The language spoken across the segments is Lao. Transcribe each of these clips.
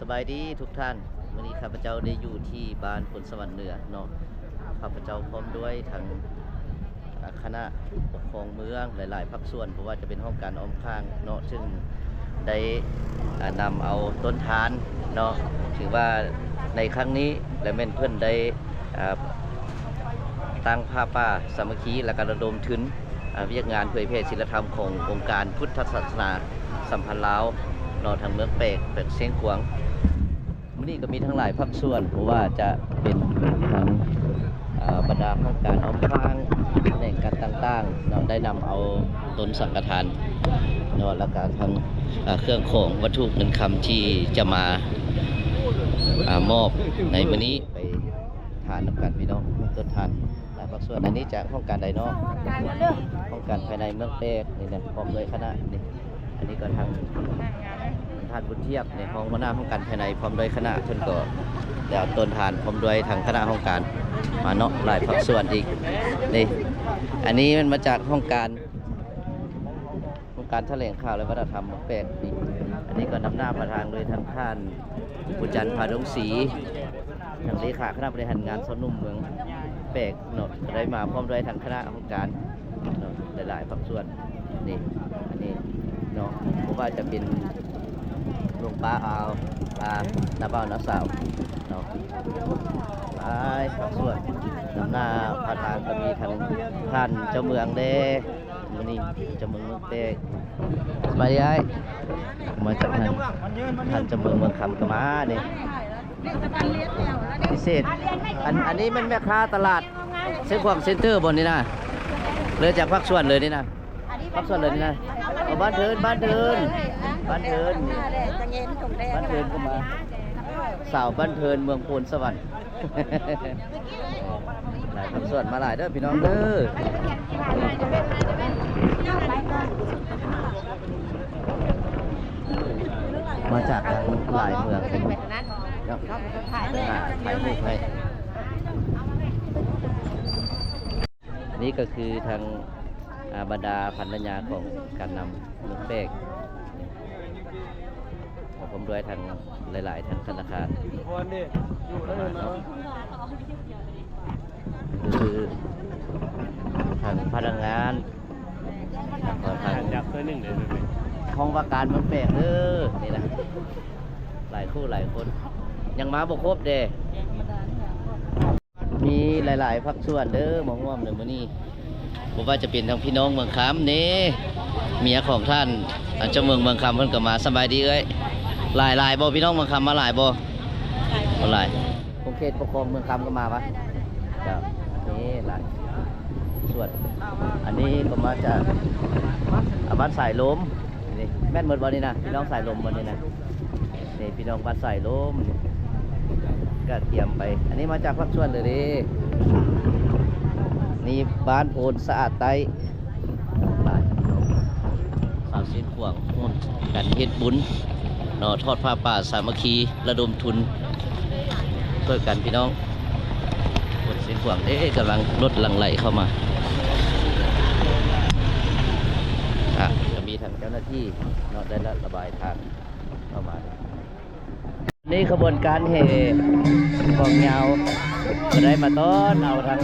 ສະບາຍດີທຸກທ່ານ, ມື້ນີ້ຂ້າພະເຈົ້າໄດ້ຢູ່ທີ່ບ້ານໂພນສະຫວັນເໜືອເນາະ. ຂ້າພະເຈົ້າພ້ອມດ້ວຍທັງ ອາ ຄະນະປົກຄອງເມືອງຫຼາຍໆພາກສ່ວນ, ບໍ່ວ່າຈະເປັນຫ້ອງການອ້ອມຂ້າງເນາະ, ເຊິ່ງໄດ້ ອາ ນຳເອົາຕົ້ນທານເນາະ, ຖືວ່າໃນຄັ້ງນີ້ລະແມ່ນເພິ່ນໄດ້ ອາ ຕັ້ງຜ້າປ່າສາມັກຄີ ແລະກະລະດົມທຶນ ອາ ວຽກງານເຜີຍແຜ່ສິນລະທຳຂອງອົງການພຸດທະສາສະໜາສຳພັນລາວເນາະ ທາງເມືອງແປກ ແຂວງຊຽງຂວາງ. ມື້ນີ້ກໍມີທັງຫຼາຍພາກສ່ວນ, ບໍ່ວ່າຈະເປັນທາງ ອາ ບັນດາຫ້ອງການອ້ອມຂ້າງ, ຂະແໜງການຕ່າງໆເນາະ, ໄດ້ນຳເອົາຕົ້ນສັງຄະທານເນາະ ແລະກະທັງ ອາ ເຄື່ອງຂອງວັດຖຸເງິນຄຳທີ່ຈະມາ ອາ ມອບໃນມື້ນີ້ ໄປທານນຳກັນພີ່ນ້ອງ. ຕົ້ນທານຫຼາຍພາກສ່ວນ. ອັນນີ້ຈາກຫ້ອງການໃດເນາະ? ຫ້ອງການພາຍໃນເມືອງແປກນີ້ນະ ພ້ອມດ້ວຍຄະນະນີ້. ອັນນີ້ກໍທາງທ່ານບຸນທຽບນີ້ ຮອງຫົວໜ້າຫ້ອງການພາຍໃນ ພ້ອມດ້ວຍຄະນະ ເພິ່ນກໍໄດ້ເອົາຕົ້ນທານ ພ້ອມດ້ວຍທາງຄະນະຫ້ອງການມາເນາະ, ຫຼາຍພາກສ່ວນອີກນີ້. ອັນນີ້ແມ່ນມາຈາກຫ້ອງການ ອົງການຖະແຫຼງຂ່າວ ແລະ ວັດທະນະທຳເມືອງແປກນີ້. ອັນນີ້ກໍນຳໜ້າພາທາງໂດຍທາງທ່ານ ບຸນຈັນ ພາດົງສີ ທາງເລຂາຄະນະບໍລິຫານງານຊາວໜຸ່ມເມືອງແປກເນາະ, ກໍໄດ້ມາພ້ອມດ້ວຍທາງຄະນະຫ້ອງການເນາະ ຫຼາຍໆພາກສ່ວນນີ້. ອັນນີ້ເນາະ ບໍ່ວ່າຈະເປັນລຸງປ້າອາວ ອາ ນ້າບ່າວນ້າສາວເນາະ ຫຼາຍພາກສ່ວນ. ນຳໜ້າພາທາງກໍມີທັງທ່ານເຈົ້າເມືອງແດ່ ມື້ນີ້ເຈົ້າເມືອງເມືອງແປກ. ສະບາຍດີອ້າຍ, ມາຈາກທາງ ທ່ານເຈົ້າເມືອງເມືອງຄຳກໍມານີ້ ພິເສດ. ອັນ ອັນນີ້ແມ່ນແມ່ຄ້າຕະຫຼາດຊຽງຂວາງເຊັນເຕີບໍ່ນີ້ນະ? ເລີຍຈາກພາກສ່ວນເລີຍນີ້ນະ? ພາກສ່ວນເລີຍນີ້ນະ? ເອົາ ບ້ານເທີນ ບ້ານເທີນ ບ້ານເທີນນີ້ ບ້ານເທີນກໍມາ ສາວບ້ານເທີນເມືອງໂພນສະຫວັນ. ຫຼາຍພາກສ່ວນມາຫຼາຍເດີພີ່ນ້ອງເດີ. ມາຈາກທາງຫຼາຍເມືອງເນາະ ມາຖ່າຍຮູບໃຫ້. ນີ້ກໍຄືທາງ ອາ ບັນດາພັນລະຍາຂອງການນຳເມືອງແປກ ກໍພ້ອມດ້ວຍທາງຫຼາຍໆ ທາງທະນາຄານເຂົ້າມາເນາະ, ກໍຄືທາງພະນັກງານ ແລ້ວກໍທາງຫ້ອງວ່າການເມືອງແປກເດີ. ນີ້ນະ ຫຼາຍຄູ່ຫຼາຍຄົນ ຍັງມາບໍ່ຄົບເດ້. ມີຫຼາຍໆພາກສ່ວນເດີມາຮ່ວມໃນມື້ນີ້, ບໍ່ວ່າຈະເປັນທັງພີ່ນ້ອງເມືອງຄຳນີ້ ເມຍຂອງທ່ານ ອາ ເຈົ້າເມືອງເມືອງຄຳເພິ່ນກໍມາ. ສະບາຍດີເອື້ອຍ. ຫຼາຍໆບໍ່ ພີ່ນ້ອງເມືອງຄຳມາຫຼາຍບໍ່? ບໍ່ຫຼາຍ. ຂົງເຂດປົກຄອງເມືອງຄຳກໍມາປະ? ເຈົ້າ ນີ້ຫຼາຍສ່ວນ. ອັນນີ້ກໍມາຈາກ ອາ ບ້ານສາຍລົມ. ນີ້ແມ່ນໝົດບໍ່ນີ້ນະ? ພີ່ນ້ອງສາຍລົມບໍ່ນີ້ນະ? ນີ້ພີ່ນ້ອງບ້ານສາຍລົມ ກະກຽມໄປ. ອັນນີ້ມາຈາກພາກສ່ວນເລີຍເດ້. ນີ້ບ້ານໂພນສະອາດໃຕ້. ຊາວຊຽງຂວາງຮ່ວມກັນເຮັດບຸນເນາະ, ທອດຜ້າປ່າສາມັກຄີ ລະດົມທຶນຊ່ວຍກັນພີ່ນ້ອງ. ຄົນຊຽງຂວາງເດ້ ກຳລັງ ລົດຫຼັ່ງໄຫຼເຂົ້າມາ. ອາ ກໍມີທາງເຈົ້າໜ້າທີ່ເນາະ ໄດ້ລະ ລະບາຍທາງເຂົ້າມາ. ນີ້ຂະບວນການແຫ່ກອງຍາວ ກໍໄດ້ມາຕ້ອນເອົາທັງ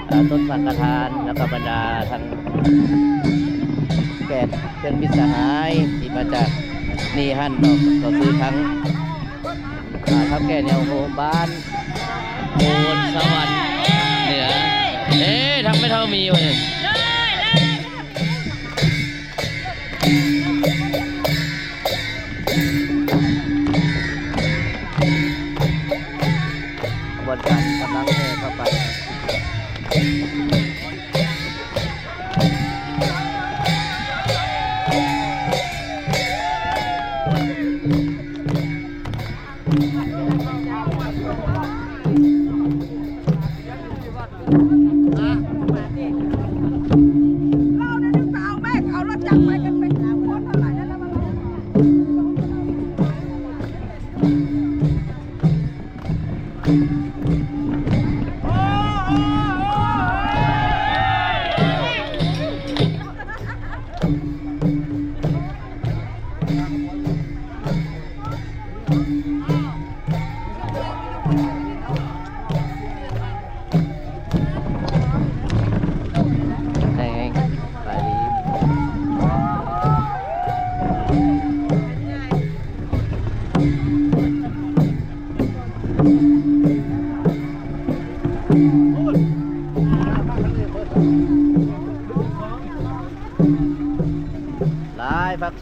ເອີ ຕົ້ນສັງຄະທານ ແລ້ວກໍບັນດາທັງແຂກເພື່ອນມິດສະຫາຍທີ່ມາຈາກນີ້ຫັ້ນເນາະ, ກໍຄືທັງ ອາ ເຖົ້າແກ່ແນວໂຮມບ້ານໂພນສະຫວັນເໜືອ. ເອີ ທັງແມ່ເຖົ້າມີວະນີ້. ຂະບວນການກຳລັງແຫ່ເຂົ້າໄປ.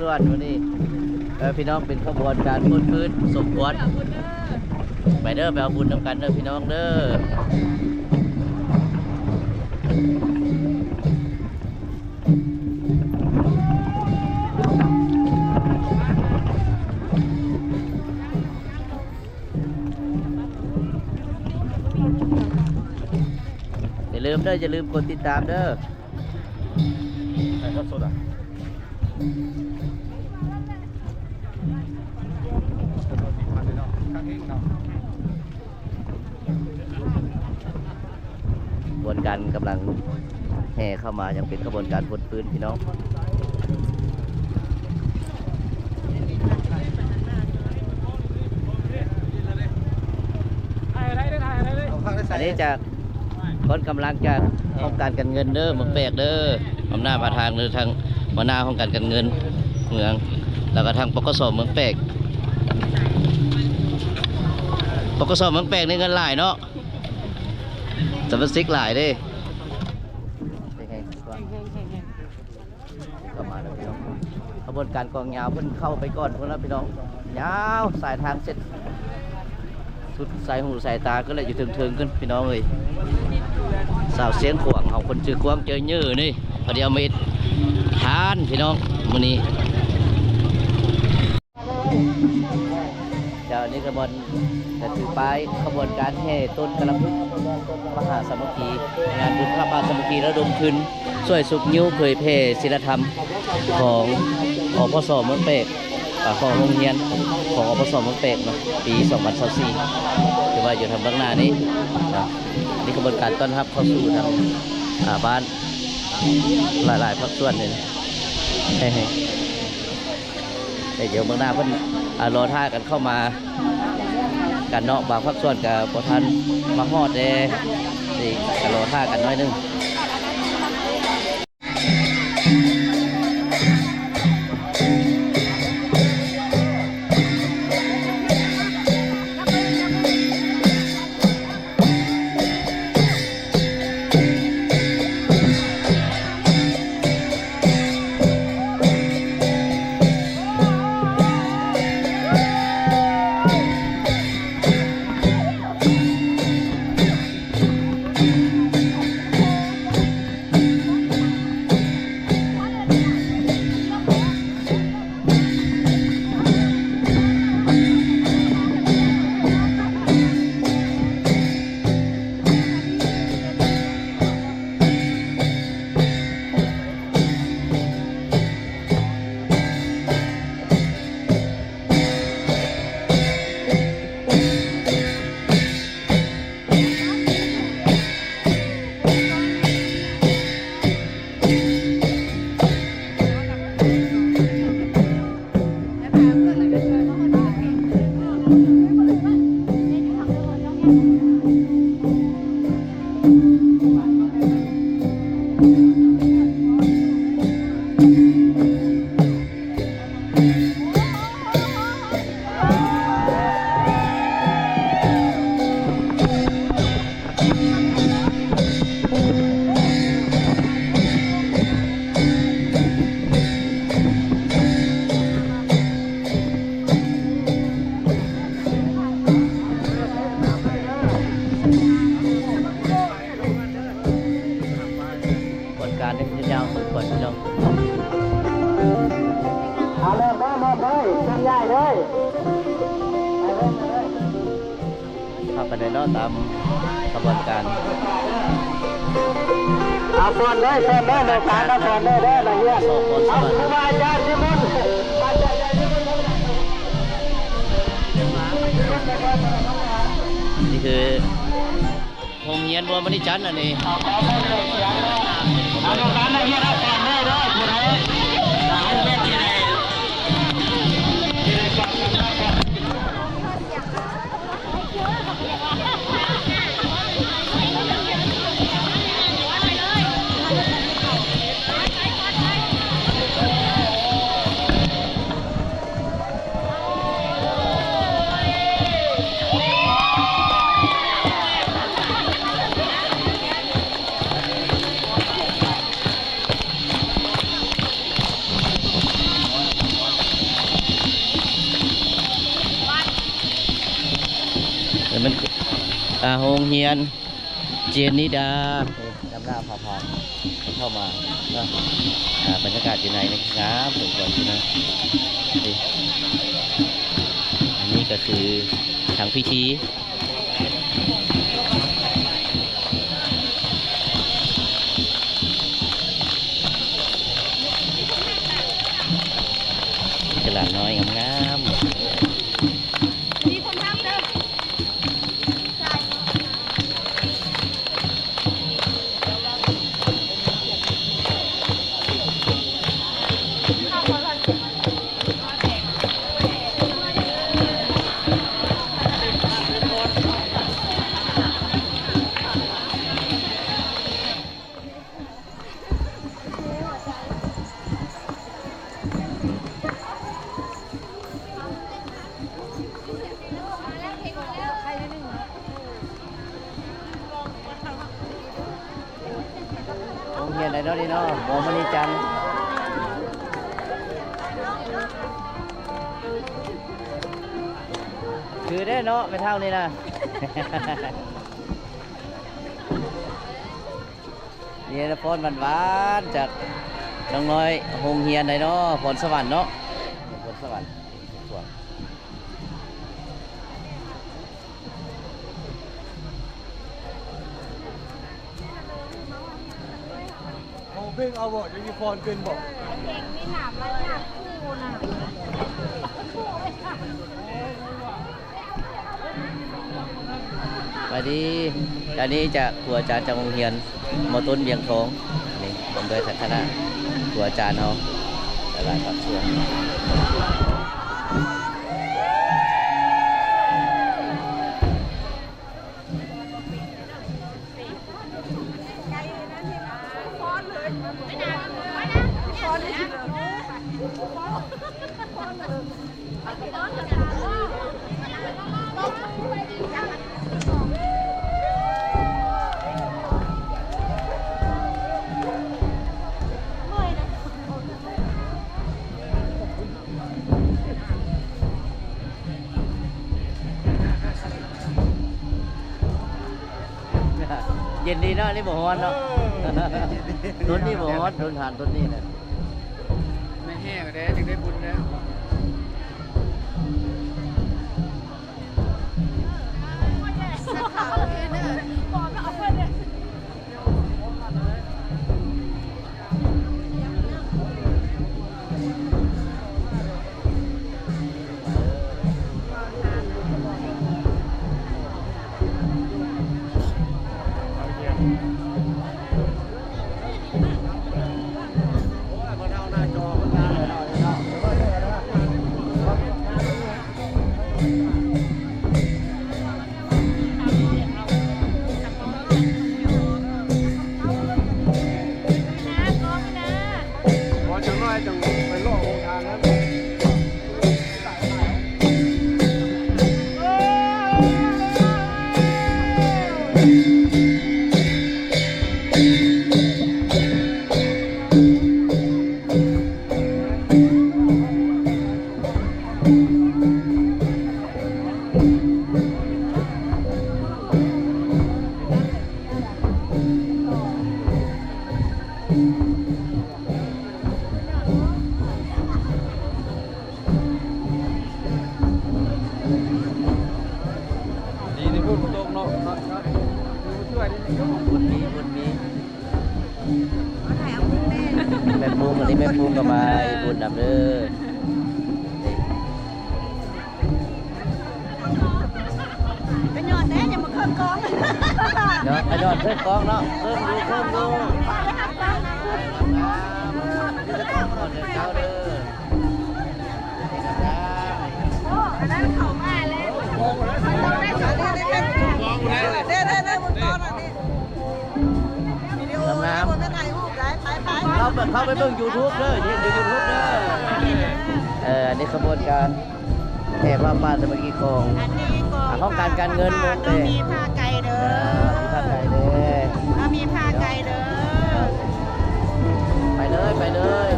ສ່ວນມື້ນີ້ ເອີ ພີ່ນ້ອງ ເປັນຂະບວນການໂພນຟືນສົມຄວນ ໄປເດີ ໄປເອົາບຸນນຳກັນເດີພີ່ນ້ອງເດີ. ຢ່າລືມເດີ ຢ່າລືມກົດຕິດຕາມເດີ. ຖ່າຍທອດສົດອ່ະ ຂະບວນການກຳລັງແຫ່ເຂົ້າມາ ຍັງເປັນຂະບວນການໂພນຟືນພີ່ນ້ອງ. ອັນນີ້ຈາກ ກ່ອນກຳລັງຈາກຫ້ອງການການເງິນເດີ ເມືອງແປກເດີ ອຳນາດພາທາງເດີ ທາງຫົວໜ້າຫ້ອງການການເງິນເມືອງ ແລ້ວກໍທາງ ປກສ ເມືອງແປກ. ປກສ ເມືອງແປກນີ້ເງິນຫຼາຍເນາະ ສະມາຊິກຫຼາຍເດ້. ເຂົ້າມາແລ້ວພີ່ນ້ອງ ຂະບວນການກອງຍາວເພິ່ນເຂົ້າໄປກ່ອນພຸ້ນແລ້ວພີ່ນ້ອງ ຍາວສາຍທາງເສັດ ສຸດສາຍຫູສາຍຕາກໍແຫຼະ ຢູ່ເທິງໆ ພຸ້ນພີ່ນ້ອງເອີຍ. ສາວຊຽງຂວາງເຮົາ ຄົນຊື່ກວ້າງເຈີເຍີນີ້ ພໍດີເອົາມາເຮັດທານພີ່ນ້ອງມື້ນີ້. ເຈົ້າ ນີ້ຂະບວນ ກະຖືປ້າຍຂະບວນການແຫ່ຕົ້ນກະລະພຶກມະຫາສາມັກຄີ ງານບຸນຜ້າປ່າສາມັກຄີລະດົມທຶນ ຊ່ວຍຊຸກຍູ້ເຜີຍແຜ່ສິນລະທຳຂອງ ອພສ ເມືອງແປກ ອາ ຂອງໂຮງຮຽນຂອງ ອພສ ເມືອງແປກເນາະ ປີສອງພັນຊາວສີ່ ຖືວ່າຢູ່ທາງເບື້ອງໜ້ານີ້ເນາະ. ນີ້ຂະບວນການຕ້ອນຮັບເຂົ້າສູ່ທາງ ອາ ບ້ານ ຫຼາຍໆ ພາກສ່ວນເລີຍ. ແຕ່ດຽວເບື້ອງໜ້າເພິ່ນ ອາ ລໍຖ້າກັນເຂົ້າມາກັນເນາະ ບາງພາກສ່ວນກະບໍ່ທັນມາຮອດແດ່ ກະລໍຖ້າກັນໜ້ອຍໜຶ່ງ. ການເຮັດຍາວສົມຄວນພີ່ນ້ອງ. ເອົາເລີ່ມເດີ ເລີ່ມເລີຍ ເຄື່ອນຍ້າຍເລີຍ. ພາໄປເລີຍເນາະ ຕາມຂະບວນການ. ເອົາ ຟ້ອນເລີຍ ຟ້ອນເລີຍ ໂລການ ເອົາ ຟ້ອນເລີຍເດີ ນັກຮຽນ. ເອົາ ຄູບາອາຈານນິມົນ ນີ້ຄື ໂຮງຮຽນບົວມະນີຈັນ ອັນນີ້. ອາ ໂຮງຮຽນເຈນນິດາ ນີ້ ນຳໜ້າພາຜ່ານເຂົ້າມາເນາະ. ອາ ບັນຍາກາດຢູ່ໃນນີ້ງາມສົມຄວນຢູ່ເນາະ. ນີ້ ອັນນີ້ກໍຄືທາງພິທີ ກະຫຼານນ້ອຍງາມໆ ມີຄົນຮັບເດີ. ໂຮງຮຽນໃດເນາະນີ້ເນາະ ໝໍມະນີຈັນ ຄືເດ້ເນາະ ແມ່ເຖົ້ານີ້ນະ. ນີ້ລະຄອນຫວານໆ ຈາກນ້ອງນ້ອຍໂຮງຮຽນໃດເນາະ ພອນສະຫວັນເນາະ ພອນສະຫວັນ. ເຮົາເພງເອົາບໍ່ ຈະມີພອນເປັນບໍ່? ເພງນີ້ນະ ມັນຍາກຄູ່ນະ. ສະບາຍດີ ອັນນີ້ຈາກຄູອາຈານຈາກໂຮງຮຽນ ມ.ຕົ້ນວຽງທອງ ນີ້ ພ້ອມດ້ວຍທັງຄະນະຄູອາຈານເຮົາ ຫຼາຍໆພາກສ່ວນ. ເຢັນດີເນາະ ອັນນີ້ບໍ່ຮ້ອນເນາະ. ເອີ ຕົ້ນນີ້ບໍ່ຮ້ອນ ຕົ້ນທານຕົ້ນນີ້ນະ. ແມ່ແຮ່ແດ່ຈຶ່ງໄດ້ບຸນເດີ. ດີທີ່ຝົນບໍ່ຕົກເນາະ. ຄັກໆ ຢູ່ຊ່ວຍນີ້ ຝົນມີ ຝົນມີ. ແມ່ປຸ້ມ ອັນນີ້ແມ່ປຸ້ມກໍມາເຮັດບຸນນຳເດີ. ໄປຍອດແດ່ ຍັງບໍ່ເຄີງກອງເນາະ. ໄປຍອດເຄີງກອງເນາະ ເຄີງຢູ່ ເຄີງຢູ່. ງາມໆ ເຂົ້າໄປ ເຂົ້າໄປເບິ່ງຢູທູບເດີ ເຫັນຢູ່ຢູທູບເດີ. ເອີ ອັນນີ້ຂະບວນການ ແຫ່ຜ້າປ່າສາມັກຄີຂອງ ອັນນີ້ກໍ ອ່າ ຫ້ອງການການເງິນ ເມືອງແປງ ມີຜ້າໄກ່ເດີ ມີຜ້າໄກ່ເດີ ມີຜ້າໄກ່ເດີ. ໄປເລີຍ ໄປເລີຍ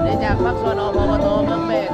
ນີ້ຈາກພາກສ່ວນ ອບຕ ເມືອງແປງ.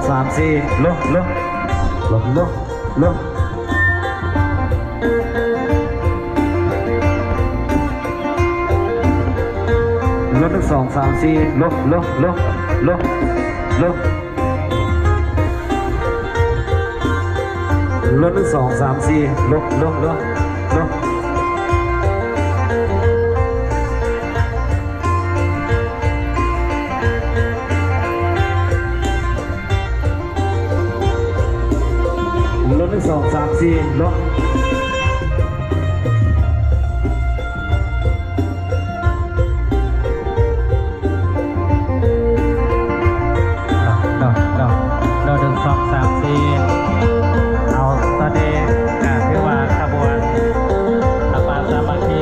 ສາມ ສີ່ ລົງ ລົງ ລົງ ລົງ ລົງ ລົງ ໜຶ່ງ ສອງ ສາມ ສີ່ ລົງ ລົງ ລົງ ລົງ ລົງ ລົງ ໜຶ່ງ ສອງ ສາມ ສີ່ ລົງ ລົງ ລົງ ລົງ ລົງ ໜຶ່ງ ສອງ ສາມ ສີ່ ລົງ ໂດ ໂດ ໂດ ໂດ ໜຶ່ງ ສອງ ສາມ ສີ່ ເອົາ ຕອນນີ້ກະຖືວ່າຂະບວນຜ້າປ່າສາມັກຄີ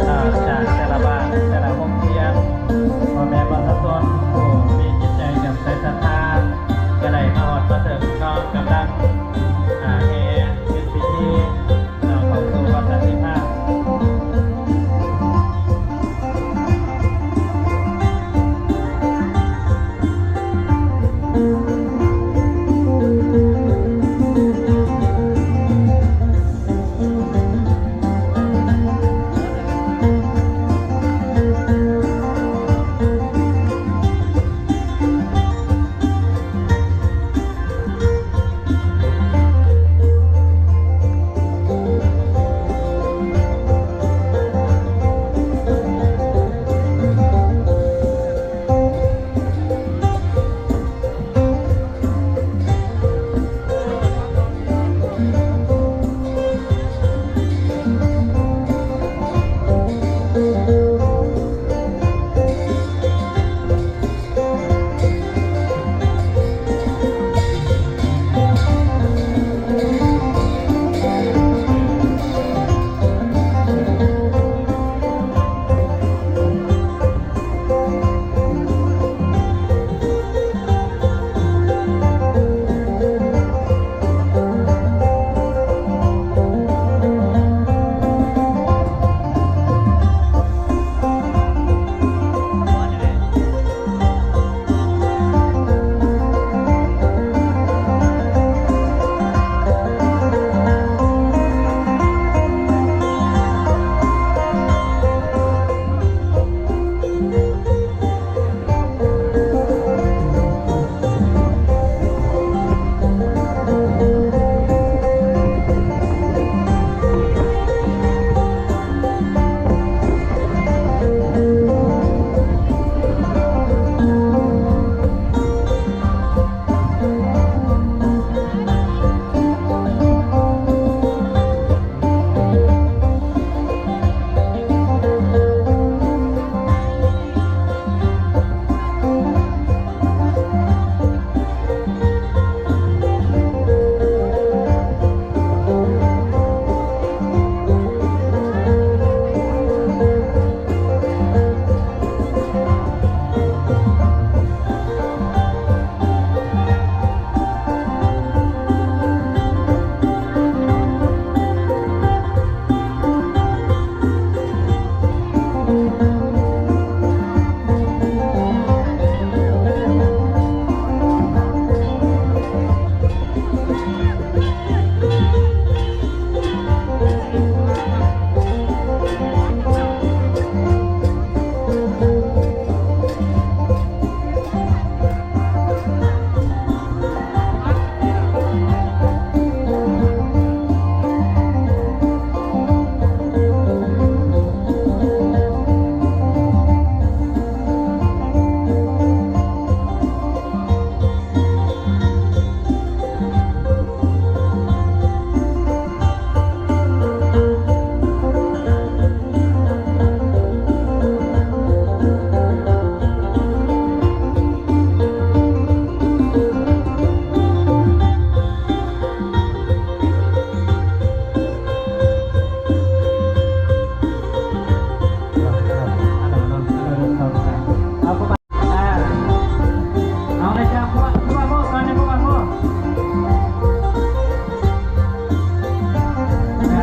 ເອີ ຈາກແຕ່ລະບ້ານ ແຕ່ລະໂຮງຮຽນ ພໍ່ແມ່ປະຊາຊົນຜູ້ມີຈິດໃຈເຫຼື້ອມໃສສັດທາ ກະໄດ້ມາຮອດມາເຖິງເນາະ ກຳລັງ ອ່າ ແຫ່ຂຶ້ນພິທີ ເຂົ້າສູ່ວັດສັນຕິພາບ.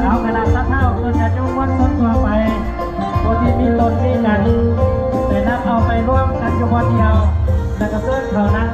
ເອົາຄະນະສັດທາ ເພິ່ນກະຢູ່ມວນຊົນທົ່ວໄປ ຜູ້ທີ່ມີຕົນມີກັນ ໄດ້ນຳເອົາໄປລວມກັນຢູ່ບ່ອນດຽວ ແລ້ວກະເຊີນເຂົ້ານາ